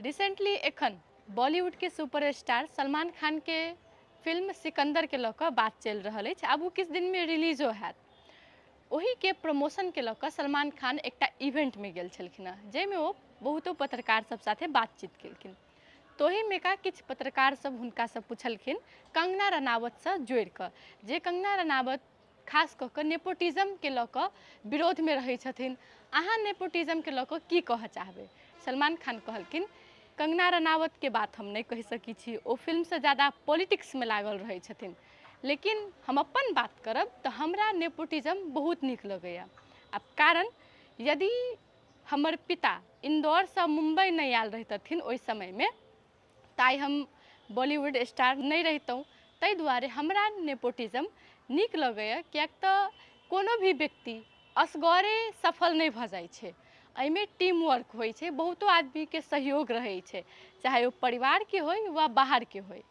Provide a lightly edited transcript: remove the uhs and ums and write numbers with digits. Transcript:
Recently एखन बॉलीवुडके superstar Salman खानके film सिकन्दरके लऽ कऽ बात चलि रहल अछि। आब ओ किछु दिनमे रिलीजो हैत। ओहिके प्रमोशनके लऽ कऽ सलमान खान एकटा इवेंटमे गेल छलखिन हेँ, जाहिमे ओ बहुतो पत्रकार सब साथे बातचीत केलखिन। तऽ ओहिमे का किछु पत्रकार सब हुनकासँ पुछलखिन कंगना रनावतसँ जोड़िकऽ जे कंगना रनावत खास कऽ कऽ नेपोटिज्मके लऽ कऽ विरोधमे रहै छथिन, अहाँ नेपोटिज्मके लऽ कऽ की कहऽ चाहबै? सलमान खान कहलखिन, कंगना रनावतके बात हम नहि कहि सकै छी, ओ फिल्मसँ ज्यादा पॉलिटिक्समे लागल रहै छथिन, लेकिन हम अपन बात करब तऽ हमरा नेपोटिज्म बहुत नीक लगैए। आब कारण यदि हमर पिता इन्दौरसँ मुम्बइ नहि आयल रहितथिन ओहि समयमे तऽ आइ हम बॉलीवुड स्टार नहि रहितहुँ। ताहि दुआरे हमरा नेपोटिज्म नीक लगैए, किएक तऽ कोनो भी व्यक्ति असगरे सफल नहि भऽ जाइ छै, एहिमे टीम वर्क होइ छै, बहुतो आदमीके सहयोग रहै छै, चाहे ओ परिवारके होइ वा बाहरके होइ।